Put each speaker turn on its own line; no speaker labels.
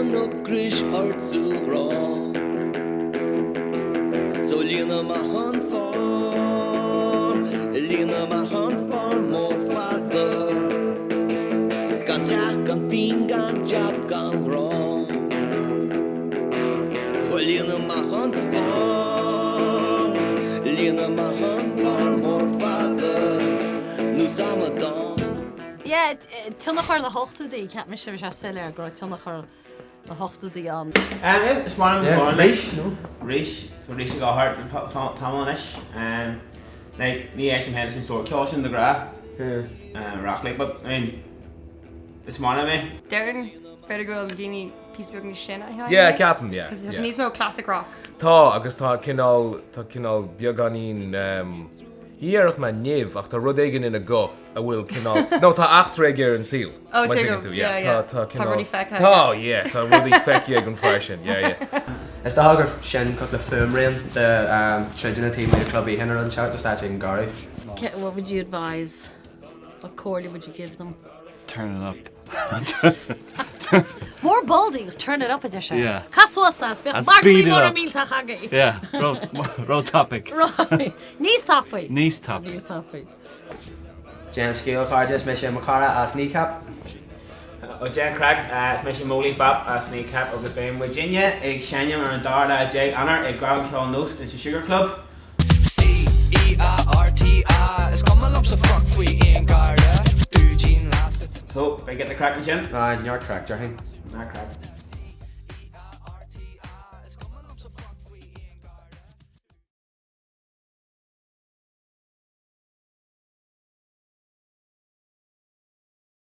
pian ocrais ort sa ghrá. So líon amach an form, líon amach an form mór fada. Gan teach, gan phingin, gan jab, gan ghrá. Bhuel líon amach an form, líon amach an form mór fada. Nó 's amadán.
Yeah, tionchar na hochtóidí, cheap mise bhí sé soiléir go raibh tionchar na hochtóidí ann.
Is maith liom an Rís, nó? Rís, tá Rís ag dul thart tamall anois. Like, ní éistim féin leis an sórt ceoil sin de ghnáth. Rock like, but I mean, is maith liom é.
Déarfainn, b'fhéidir go bhfuil daoine píosa beag níos sine a sheinn.
Yeah, ceapaim, yeah.
Cos tá sé níos mó classic rock.
Tá, agus tá cineál, tá cineál beagáinín, ní dhéarfadh mé nimh, ach tá rud éigin ina guth a bhfuil cineál, nó tá eachtra aige ar an saol.
Oh,
má
tuigim,
dtuigeann tú,
yeah, yeah.
Tá, tá
Tá
cineál,
rudaí feicthe
tá,
aige.
yeah, tá rudaí feicthe ag an fear sin, yeah, yeah.
Is dócha gur sin cosúil le fuaimrian de troideanna taobh amuigh de club oíche nó rud inteacht, just áit éigin garbh.
What would you advise? What comhairle would you give them?
Turn it up.
More baldy agus turn it up a deir sé.
Yeah.
Caith suas as, bheadh
And
marclaí
speed it
móra
up.
millteach agaibh.
Yeah, ró-tapaidh.
Right. Níos tapaí.
Níos tapaí.
Níos tapaí.
Déan an scéal, a chairde, is mise mo chara as Kneecap.
Ó Déan craic, is mise Mólaí Bap as Kneecap agus beidh muidinne ag seinm ar an dara lá déag Eanáir ag Gradam Ceoil Nós in sa Sugar Club.
C E A R T A Is cuma liomsa fuck faoi aon garda Dúidín lasta
So, beidh giota craic ansin?
Ah, neart craic, déarfainn.
Neart craic.